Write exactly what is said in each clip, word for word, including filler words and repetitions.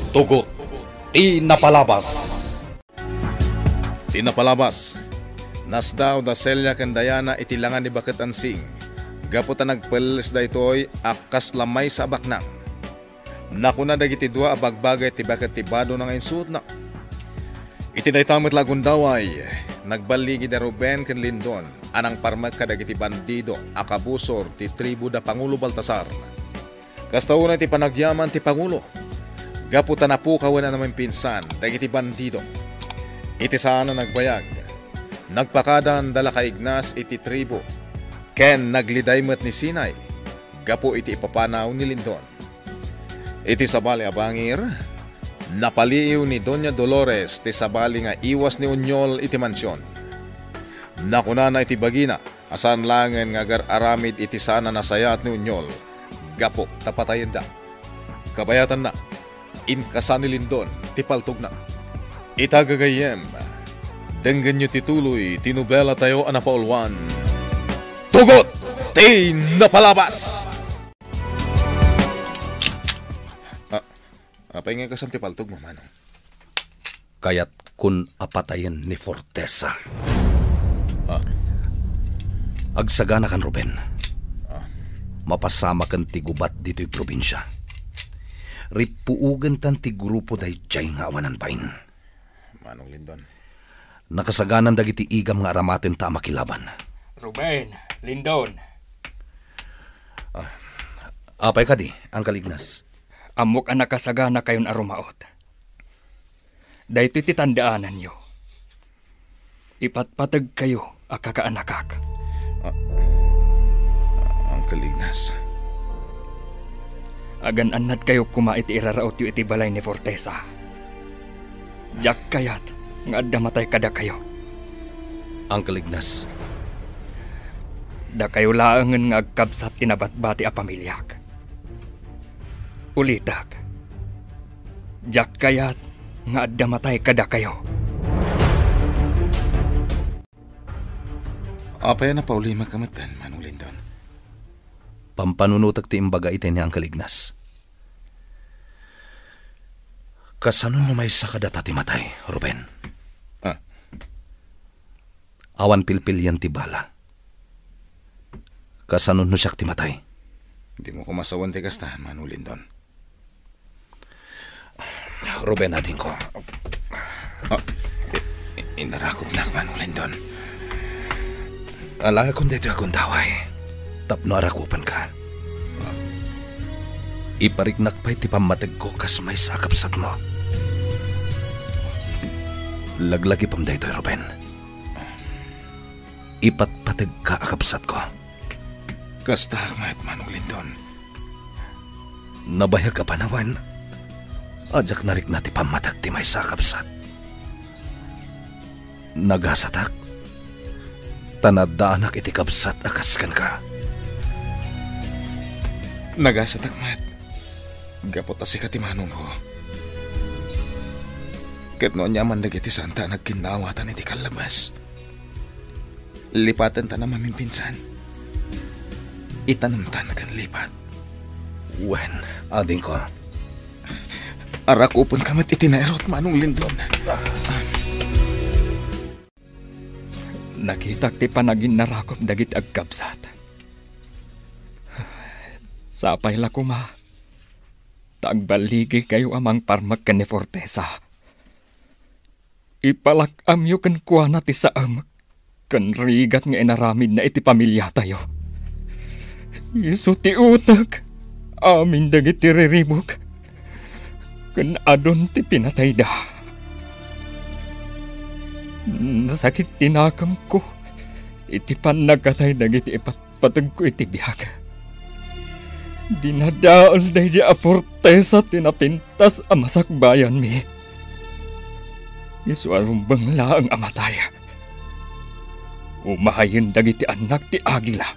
Tugot ti napalabas. Ti napalabas, nasdaaw da Celia ken Diana iti langa ni Baket Ansing, gapu ta nagpelles daytoy a kasla maysa a baknang. Nakuna dagiti dua a bagbagay ti baket ti bado nga insuotna. Iti dayta met la a gundaway, nagballigi da Ruben ken Lindon a nangparmek kadagiti bandido a kabusor ti tribu da Pangulo Baltasar. Kasta unay ti panagyaman ti Pangulo, gapu ta napukawen a namimpinsan dagiti bandido. Iti saan a nagbayag, nagpakadan da la ka Ignas iti tribu, ken nagliday met ni Sinay gapu iti ipapanaw ni Lindon. Iti sabali a bangir, napaliiw ni Doña Dolores ti sabali nga iwas ni Uñol iti mansion. Nakunana iti bagina a saan laengen nga agar-aramid iti saan a nasayaat ni Uñol gapu ta patayenda. Kabayatanna, inkasa ni Lindon ti paltogna. Ita gagayyem, denggenyo ti tuloy ti nobelatayo a napauluan, Tugot ti Napalabas! Ah, apay nga kasam ti paltogmo, Manong? Kayatkon a patayen ni Fortesa. Ah. Agsaganakan, Ruben. Ah. Mapasamaken ti gubat ditoy probinsia. Rippuogentan ti grupo daydiay nga awanan bain. Manong Lindon. Nakasaganan dagiti igam nga aramatenta a makilaban. Ruben, Lindon. Ah, apay kadi, Uncle Ignas? Ammok a nakasaganakayon a rumaot. Daytoy ti tandaananyo. Ipatpategkayo a kakaanakak. Ah, Uncle Ignas. Agan-annadkayo koma iti irarautyo iti balay ni Fortesa. Diak kayat nga adda matay kadakayo. Uncle Ignas. Dakayo laengen nga agkabsat ti nabatbati a pamiliak. Ulitek, diak kayat nga adda matay kadakayo. Apay a napaulimek a metten, Manong Lindon? Pampanunotek ti imbaga iti ni Uncle Ignas. Kasano no maysa kadata ti matay, Ruben? Ah. Awan pilpilian ti bala. Kasano no siak ti matay? Dimo koma sawen ti kasta, Manong Lindon. Ruben, adingko. Ah, i-, i-, inarakopnak, Manong Lindon. Alaekon daytoy a gundaway tapno arakopenka. Ipariknak pay ti pammategko kas maysa a kabsatmo. Laglagipem daytoy, Ruben. Ipatpategka a kabsatko. Kasta met, Manong Lindon. Nabayag a panawen a diak narikna ti pammateg ti maysa a kabsat. Nagasatak, ta naddaanak iti kabsat a kas kenka. Nagasatak met, gapu ta sika ti manongko. Ket no aniaman dagiti santa a nagkinnaawatan iti kallabas, lipatenta a mamimpinsan. Itanemtan ken lipat. Wen, adingko. Arakopenka met iti nairut, Manong Lindon. Nakitak ti panaginnarakop dagiti agkabsat. Sapay la koma ta agballigikayo a mangparmek ken ni Fortesa. Ipalak-amyo kenkuana ti saem ken rigat nga inaramidna iti pamiliatayo. Isu ti utek amin dagiti riribuk ken adun ti pinatayda. Nasakit ti nakemko iti pannakatay dagiti ipat- pategko iti biag. Dinadael daydi a Fortesa ti napintas a masakbayanmi. Isu a rumbeng laeng a matay. Umayen dagiti annak ti agila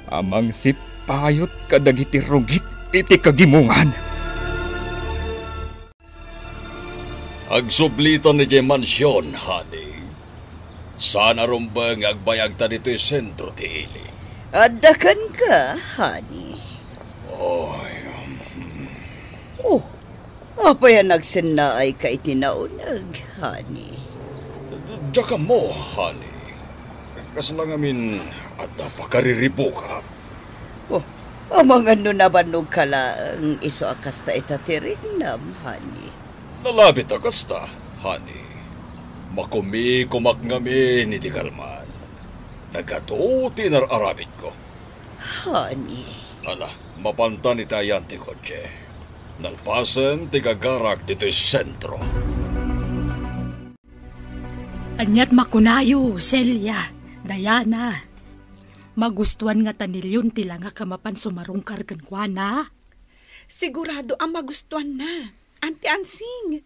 a mangsipayut kadagiti rugit iti kagimongan. Agsublitan idiay mansion, honey. Saan a rumbeng nga agbayagta ditoy sentro ti ili. Adda kenka, honey. Oy, um, Oh, Apay a nagsennaayka iti nauneg, honey? Diak ammo, honey. Kasla ngamin adda pakariribukak. Oh, amangan no nabannogka laeng isu a kasta ita ti riknam, honey. Nalabit a kasta, honey. Makumikumak ngamin iti kalman. Nagadu ti inar-aramidko. Honey. Ala, mapantan iti ayan ti kotse. Nalpasen ti gagarak ditoy sentro. Aniat makunayo, Celia, Diana? Magustuan ngata ni Leon ti langak a mapan sumarungkar kenkuana? Sigurado a magustuanna, Auntie Ansing.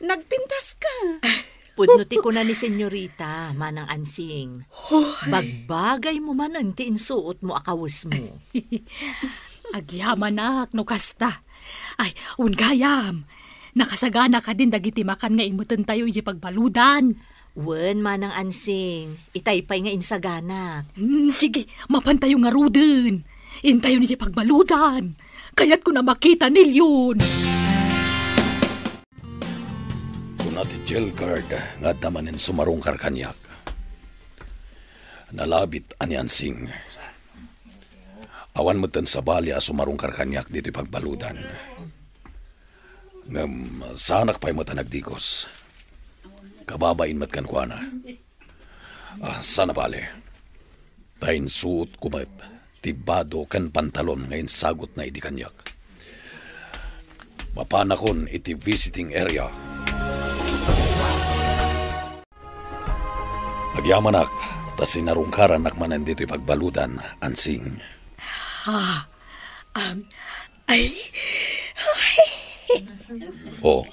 Nagpintaska. Pudno ti kuna ni Senyorita, Manang Ansing. Hoy. Bagbagaymo manen ti insuotmo a kawesmo. Agyamanak no kasta. Ay, wen gayam. Nakasagana kadin dagiti makan nga immutentayo idiay pagbaludan? Wen, Manang Ansing, itay pay nga insaganak. Mm, sige, mapantayo ngaruden. Intayon idiay pagbaludan. Kayatko a makita ni Leon. Kuna ti jail guard nga adda manen sumarungkar kaniak. Nalabit a ni Ansing. Awan metten sabali a sumarungkar kaniak ditoy pagbaludan. Ngem saanak pay met a nagdigos. Kababain met kenkuana. Ah, saan a bale. Ta insuotko met ti bado ken pantalon nga insagutna idi kaniak. Mapanakon iti visiting area. Agyamanak, ta sinarungkarannak manen ditoy pagbaludan, Ansing. Ah, um, ay, ay. Oh,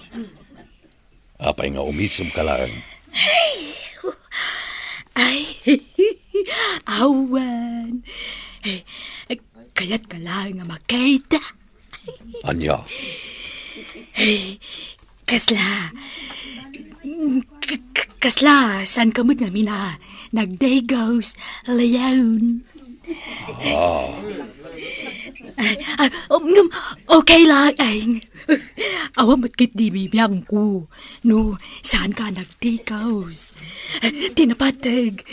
apay nga umisemka laeng? Ay, awan. Kayatka laeng a makita. Ania? Kasla, k-, k-, kasla, saanka met ngamin a nagdigos, Leon? Ah. Ay, ah, um, ngem, okay laeng. Awan met ketdi bibiangko no saanka a nagdigos. Ti napateg,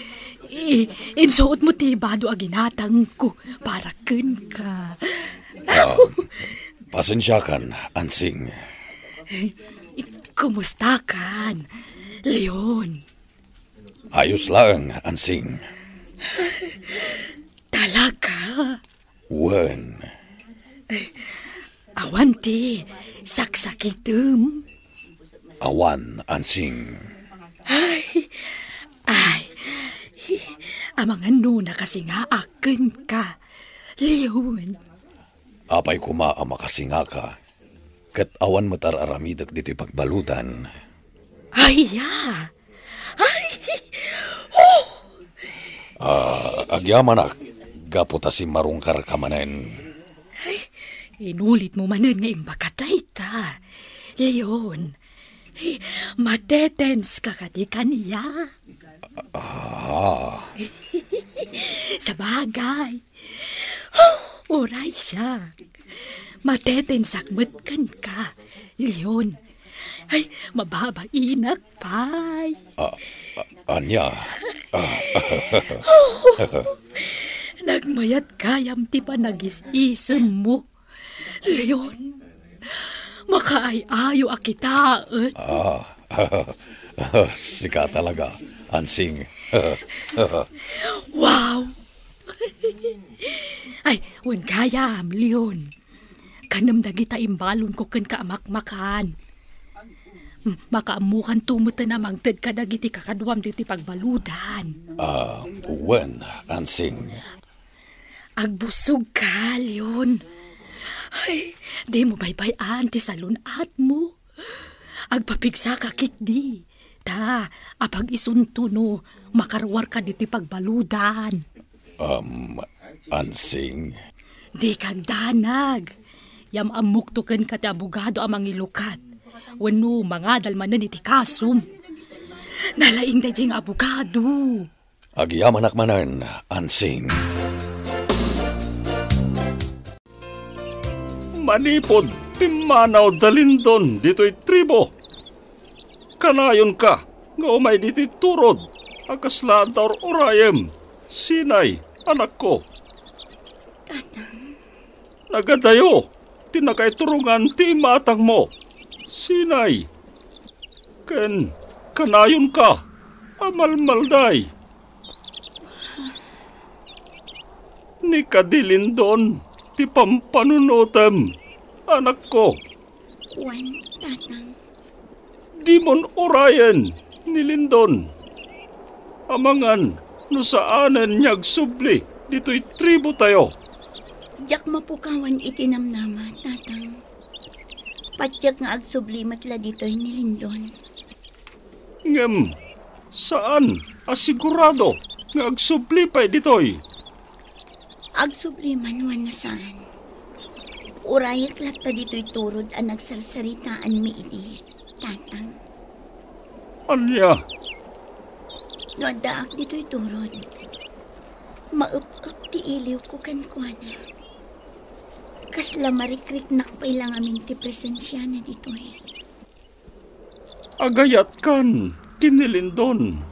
i-, insuotmo ti bado a ginatangko para kenka. Ah, pasensiakan, Ansing. Kumustakan, Leon? Ayos laeng, Ansing. Talaga? Wen. Awan ti saksakitem? Awan, Ansing. Ay, ay, amangan no nakasingaak kenka, Leon. Apay koma a makasingaka, ket awan met ar-aramidek ditoy pagbaludan. Ay, ya! Ay! Oh! Ah, agyamanak, gapu ta simmarungkarka manen. Ay, inulitmo manen nga imbagak dayta, Leon. Ay, matetenska kadi kaniak? Ah. Sabagay, uray siak, matetensak met kenka, Leon. Ay, mababainak pay. Ah, ah, ania? Ah. Nagmayat gayam ti panagis-isemmo. Leon, makaay-ayo a kitaen. Ah, sika talaga, Ansing. Wow! Ay, wen gayam, Leon. Kanem dagita imbalonko kenka a makmakan. M-, makaammokanto metten a mangted kadagiti kakaduam ditoy pagbaludan. Ah, wen, Ansing. Agbusogka, Leon. Ay, dimo baybay-an ti salun-atmo. Agpapigsaka ketdi. Ta, apag-isunto no makaruarka ditoy pagbaludan. Um, Ansing? Dika agdanag. Yam-ammokto kenka ti abogado a mangilukat wenno mangadal manen iti kasom. Nalaing daydiay nga abogado. Agyamanak manen, Ansing. Manipud pimmanaw da Lindon ditoy tribu. Kanayonka nga umay ditoy turod a kasla anta ur-urayem, Sinay, anakko. Tatang. Nagadayo ti nakaiturongan ti imatangmo, Sinay. Ken kanayonka a malmalday. Ni kadi Lindon ti pampanunotem, anakko. Wen, Tatang. Dimon urayen ni Lindon. Amangan no saanen nga agsubli ditoy tribu tayo. Diak mapukawan iti namnama, Tatang. Patiek nga agsubli met la ditoy ni Lindon. Ngem saan a sigurado nga agsubli pay ditoy. Agsubli man wenno saan, urayek latta ditoy turod a nagsarsaritaanmi idi, Tatang. Ania? No addaak ditoy turod, maep-ep ti iliwko kenkuana. Kasla marikriknak pay la ngamin ti presensiana ditoy. Agayatkan ken ni Lindon,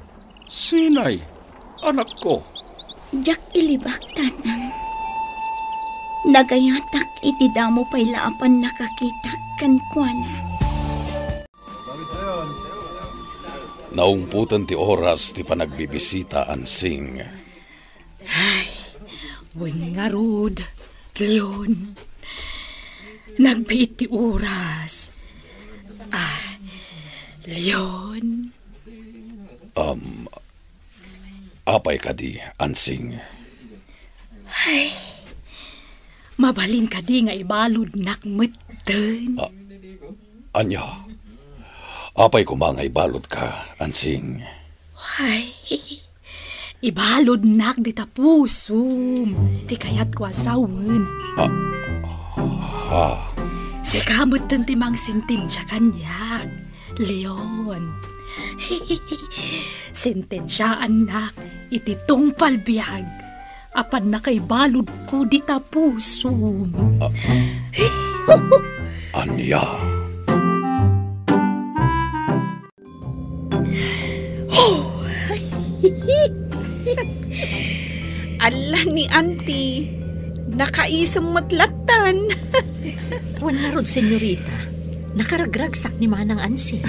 Sinay, anakko. Diak ilibak, Tatang. Nagayatak iti damo pay la a pannakakitak kenkuana. Naungpoten ti oras ti panagbibisita, Ansing. Ay, wen ngarud, Leon. Nagbiit ti oras. Ah, Leon. Um, apay kadi, Ansing? Ay, mabalin kadi nga ibaludnak metten? Ah, ania? Apay koma nga ibaludka, Ansing? Ay, ibaludnak dita pusom ti kayatko a sawen. Ah, ha? Sika metten ti mangsentensia kaniak, Leon. Sentensiaannak iti tungpal biag a pannakaibaludko dita pusom. Ah, ania? Oh, ay. Ala ni Auntie, nakaisem met lattan. Wen ngarud, senyorita, nakaragragsak ni Manang Ansing.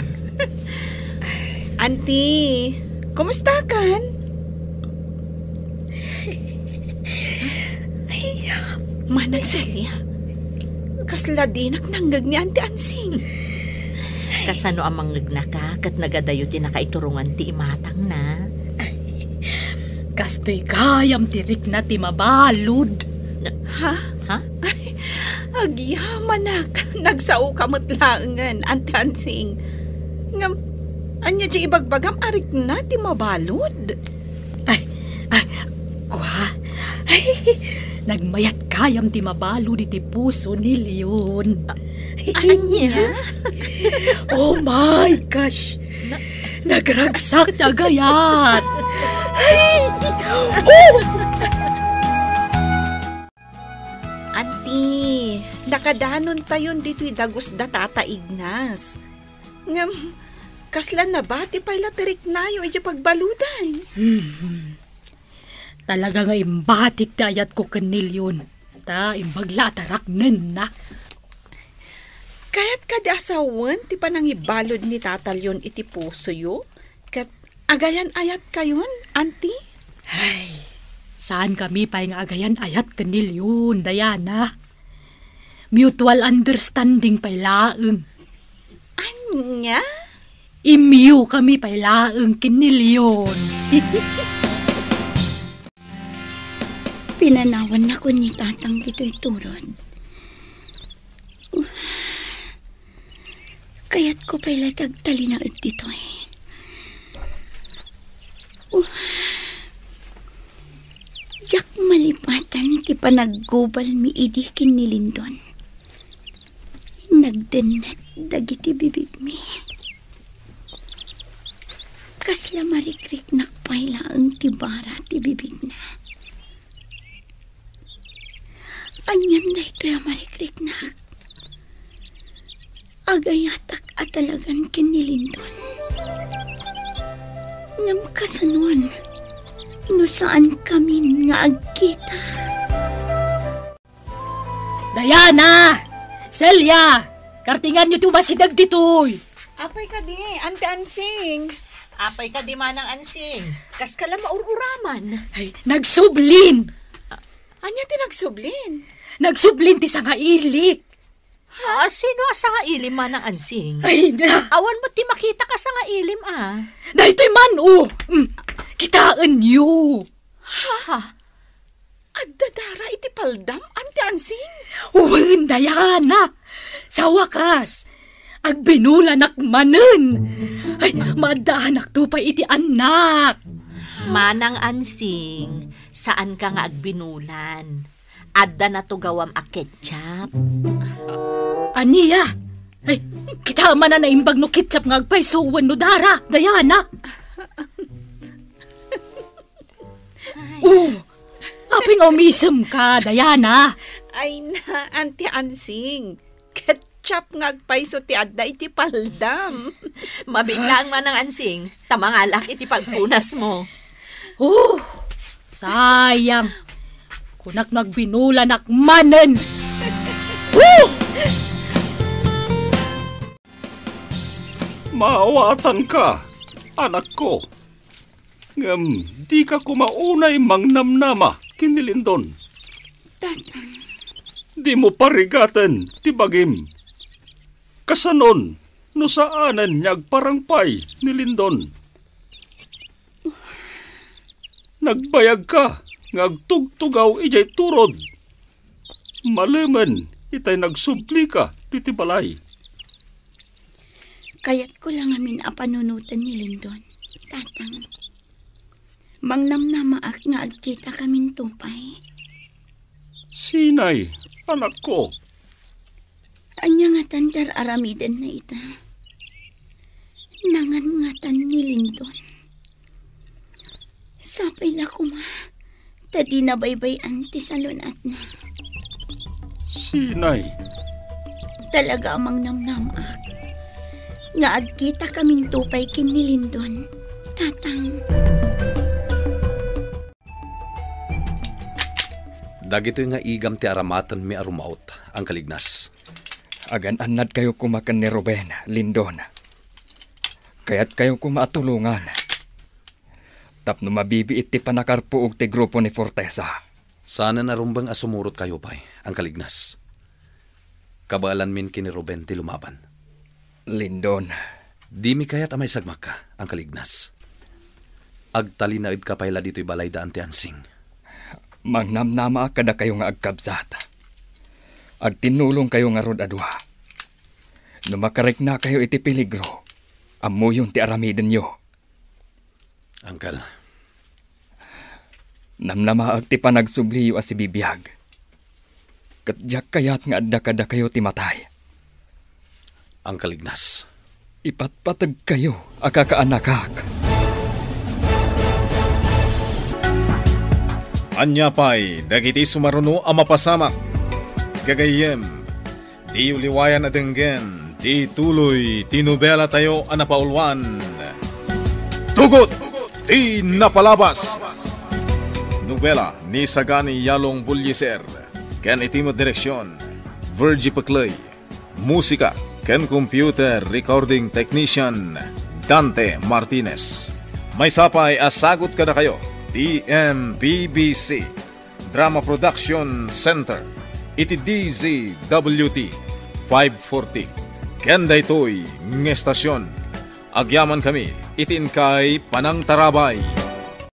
Auntie, kumustakan? Ay, Manang Celia, kasla dinak nangngeg ni Auntie Ansing. Kasano a mangngegnaka ket nagadayo ti nakaiturongan ti imatangna? Kastoy gayam ti rikna ti mabalud. Ha? Ha? Ay, agyamanak, nagsaoka met laengen, Auntie Ansing. Ngem, ania ti ibagbagam a rikna ti mabalud? Ay, ay, kua? Ay, nagmayat gayam ti mabalud iti puso ni Leon. Ania? Oh my gosh! Nagragsak ti agayat! Ay! Oh! Auntie, nakadanontayon ditoy dagus da Tata Ignas. Ngem, kasla nabati pay la ti riknayo idiay pagbaludan. Hmm. Talaga nga imbatik ti ayatko ken ni Leon. Ta imbag la a taraknenna. Kayat kadi a sawen ti panangibalud ni Tata Leon iti pusoyo? Ket agayan-ayatkayon, Auntie? Ay, saan kami pay nga agayan-ayat ken ni Leon, Diana. Mutual understanding pay laeng. Ania? Imyu kami pay laeng ken ni Leon. Pinanawannakon ni Tatang ditoy turod. Kayatko pay la ti agtalinaed ditoy. Uh, diak malipatan ti panaggubalmi idi ken ni Lindon. Nagdennet dagiti bibigmi. Kasla marikriknak pay laeng ti bara ti bibigna. Anian daytoy a marikriknak? Agayatak a talagan ken ni Lindon. Ngem kasanon no saan kamin nga agkita? Diana! Celia! Kartinganyo ti umasideg ditoy! Apay kadi, Ante Ansing? Apay kadi, Manang Ansing? Kaska la maur-uraman. Ay, nagsublin! Ania ti nagsublin? Nagsublin ti sangailik. Ha, sino a sangailim, Manang Ansing? Ay, na. Awan met ti makita a sangailim, a. Daytoy man, o. Mm, kitaenyo. Ha? Adda dara iti paldam, Ante Ansing? Wen, Diana. Sa wakas, agbinulanak manen. Ay, maaddaanakto pay iti annak. Manang Ansing, saanka nga agbinulan. Adda natugawam a ketchup. Ania? Ay, kita man a naimbag no ketchup nga agpayso wenno dara, Diana. Oh, apay nga umisemka, Diana? Ay na, Ante Ansing. Ketchup nga agpayso ti adda iti paldam. Mabiit laeng, Manang Ansing, ta mangalak iti pagpunasmo. Oh, sayang. Kunak no agbinulanak manen. Oh! Maawatanka, anakko. Ngem dika koma unay mangnamnama ken ni Lindon. Tatang. Dimo parigaten ti bagim. Kasanon no saanen nga agparang pay ni Lindon? Nagbayagka nga agtugtugaw idiay turod. Malemen itay nagsublika ditoy balay. Kayatko la ngamin a panunoten ni Lindon, Tatang. Mangnamnamaak nga agkitakaminto pay. Sinay, anakko? Ania ngatan ti ar-aramidenna ita? Nangan ngatan ni Lindon. Sapay la koma ta dina baybay-an ti salun-atna. Sinay? Talaga a mangnamnamaak nga agkitakaminto pay ken ni Lindon, Tatang. Dagitoy nga igam ti aramatenmi a rumaut, Angkel Ignas. Agan-annadkayo koma ken ni Ruben, Lindon. Kayatkayo koma a tulongan. Tapno mabibiit ti pannakarpuog ti grupo ni Fortesa. Saanen a rumbeng a sumurotkayo pay, Angkel Ignas. Kabaelanmin ken ni Ruben ti lumaban. Lindon. Dimi kayat a maisagmakka, Angkel Ignas. Agtalinaedka pay la ditoy balay da Ante Ansing. Mangnamnamaak kadakayo nga agkabsat. Agtinnulongkayo ngarud a dua. No makariknakayo iti peligro, ammoyon ti aramidenyo. Angkel. Namnamaak ti panagsubliyo a sibibiag. Ket diak kayat nga adda kadakayo ti matay. Angkel Ignas. Ipatpategkayo a kakaanakak. Ania pay dagiti sumaruno a mapasamak? Gagayyem, diyo liwayan a denggen ti tuloy ti nobelatayo a napauluan, Tugot ti Napalabas. Nobela ni Sagani Yalong Bullieser ken iti met direksion, Virgie Pecley. Musika ken computer recording technician, Dante Martinez. Maysa pay a sagut kadakayo ti M P B C Drama Production Center iti D Z W T five forty. Ken daytoy nga estasion, agyamankami iti inkay panangtarabay.